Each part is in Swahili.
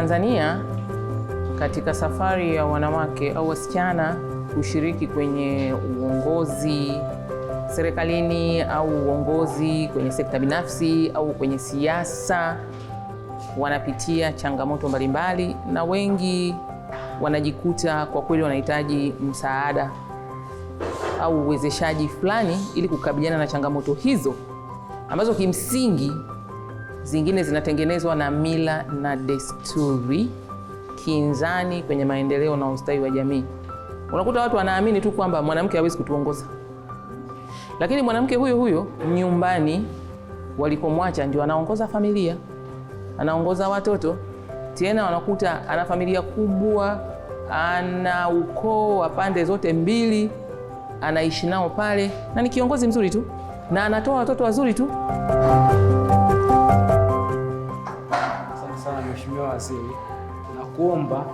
Tanzania, katika safari ya wanawake au wasichana kushiriki kwenye uongozi serikalini au uongozi kwenye sekta binafsi au kwenye siasa, wanapitia changamoto mbalimbali, na wengi wanajikuta kwa kweli wanahitaji msaada au uwezeshaji fulani ili kukabiliana na changamoto hizo ambazo kimsingi zingine zinatengenezwa na mila na desturi kinzani kwenye maendeleo na ustawi wa jamii. Unakuta watu wanaamini tu kwamba mwanamke hawezi kutuongoza, lakini mwanamke huyo huyo nyumbani walikomwacha ndio anaongoza familia, anaongoza watoto, tena wanakuta ana familia kubwa, ana ukoo wa pande zote mbili, anaishi nao pale, na ni kiongozi mzuri tu na anatoa watoto wazuri tu. Asante sana Mheshimiwa Waziri, nakuomba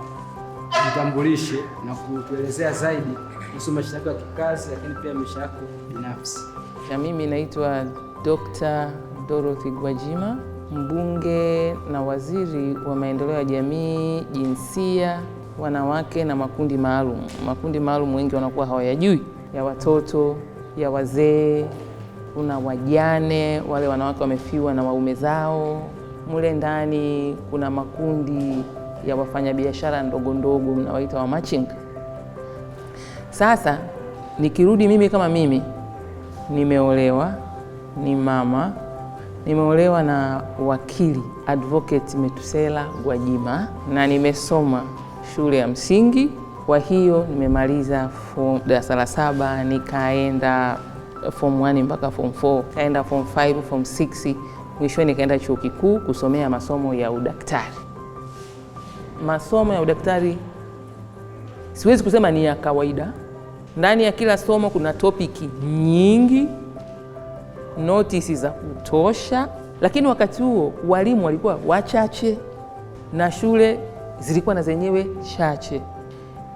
jitambulishe na kutuelezea zaidi kuhusu maisha yako ya kikazi, lakini pia maisha yako binafsi. Na mimi naitwa Dr. Dorothy Gwajima, mbunge na waziri wa maendeleo ya jamii, jinsia, wanawake na makundi maalum. Makundi maalum wengi wanakuwa hawayajui, ya watoto, ya wazee, kuna wajane, wale wanawake wamefiwa na waume zao. Mule ndani kuna makundi ya wafanyabiashara ndogo ndogo, mnawaita wamachinga. Sasa nikirudi mimi kama mimi nimeolewa, ni mama, nimeolewa na wakili Advocate Metusela Gwajima na nimesoma shule ya msingi. Kwa hiyo nimemaliza darasa la 7, nikaenda form 1 mpaka form 4, kaenda form 5, form 6, mwishoni nikaenda chuo kikuu kusomea masomo ya udaktari. Masomo ya udaktari siwezi kusema ni ya kawaida. Ndani ya kila somo kuna topiki nyingi, notisi za kutosha, lakini wakati huo walimu walikuwa wachache na shule zilikuwa na zenyewe chache.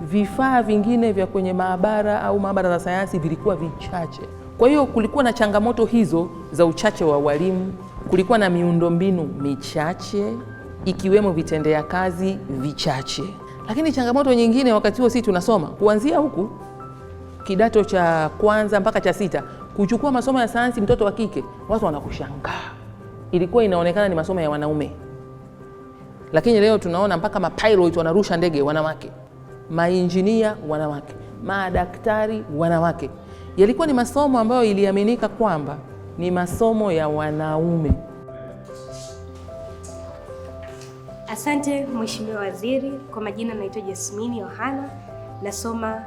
Vifaa vingine vya kwenye maabara au maabara za sayansi vilikuwa vichache. Kwa hiyo kulikuwa na changamoto hizo za uchache wa walimu, kulikuwa na miundombinu michache ikiwemo vitendea kazi vichache. Lakini changamoto nyingine wakati huo sisi tunasoma kuanzia huku kidato cha kwanza mpaka cha 6, kuchukua masomo ya sayansi mtoto wa kike, watu wanakushangaa. Ilikuwa inaonekana ni masomo ya wanaume. Lakini leo tunaona mpaka mapilot wanarusha ndege wanawake, mainjinia wanawake, madaktari wanawake. Yalikuwa ni masomo ambayo iliaminika kwamba ni masomo ya wanaume. Asante Mheshimiwa Waziri. Kwa majina naitwa Jasmine Yohana, nasoma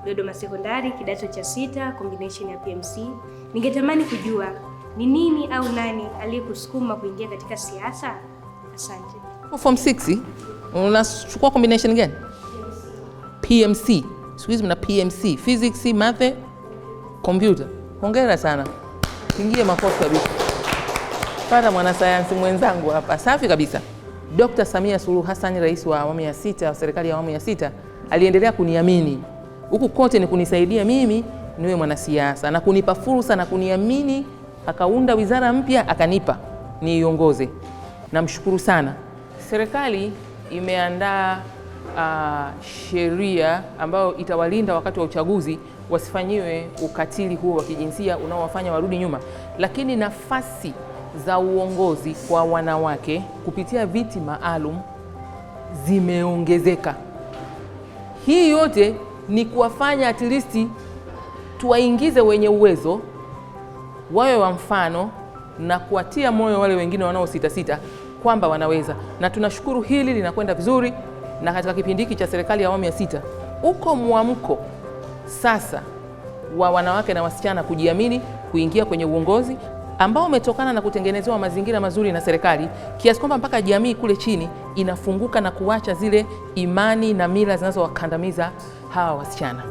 Dodoma Sekondari kidato cha 6 combination ya PMC. Ningetamani kujua ni nini au nani aliyekusukuma kuingia katika siasa? Asante. Form 6 unachukua combination gani? PMC. Siku hizi mna PMC, Physics, Math, Computer. Hongera sana. Pingie makofi kabisa. Pata mwanasayansi mwenzangu hapa. Safi kabisa. Dr. Samia Suluhu Hassan, rais wa awamu ya 6, wa serikali ya awamu ya 6, aliendelea kuniamini. Huku kote ni kunisaidia mimi niwe mwanasiasa na kunipa fursa na kuniamini, akaunda wizara mpya akanipa niiongoze. Namshukuru sana. Serikali imeandaa sheria ambayo itawalinda wakati wa uchaguzi wasifanyiwe ukatili huo wa kijinsia unaowafanya warudi nyuma. Lakini nafasi za uongozi kwa wanawake kupitia viti maalum zimeongezeka. Hii yote ni kuwafanya at least tuwaingize wenye uwezo wawe wa mfano na kuwatia moyo wale wengine wanaositasita kwamba wanaweza. Na tunashukuru hili linakwenda vizuri, na katika kipindi hiki cha serikali ya awamu ya 6 uko mwamko sasa wa wanawake na wasichana kujiamini, kuingia kwenye uongozi ambao umetokana na kutengenezewa mazingira mazuri na serikali, kiasi kwamba mpaka jamii kule chini inafunguka na kuacha zile imani na mila zinazowakandamiza hawa wasichana.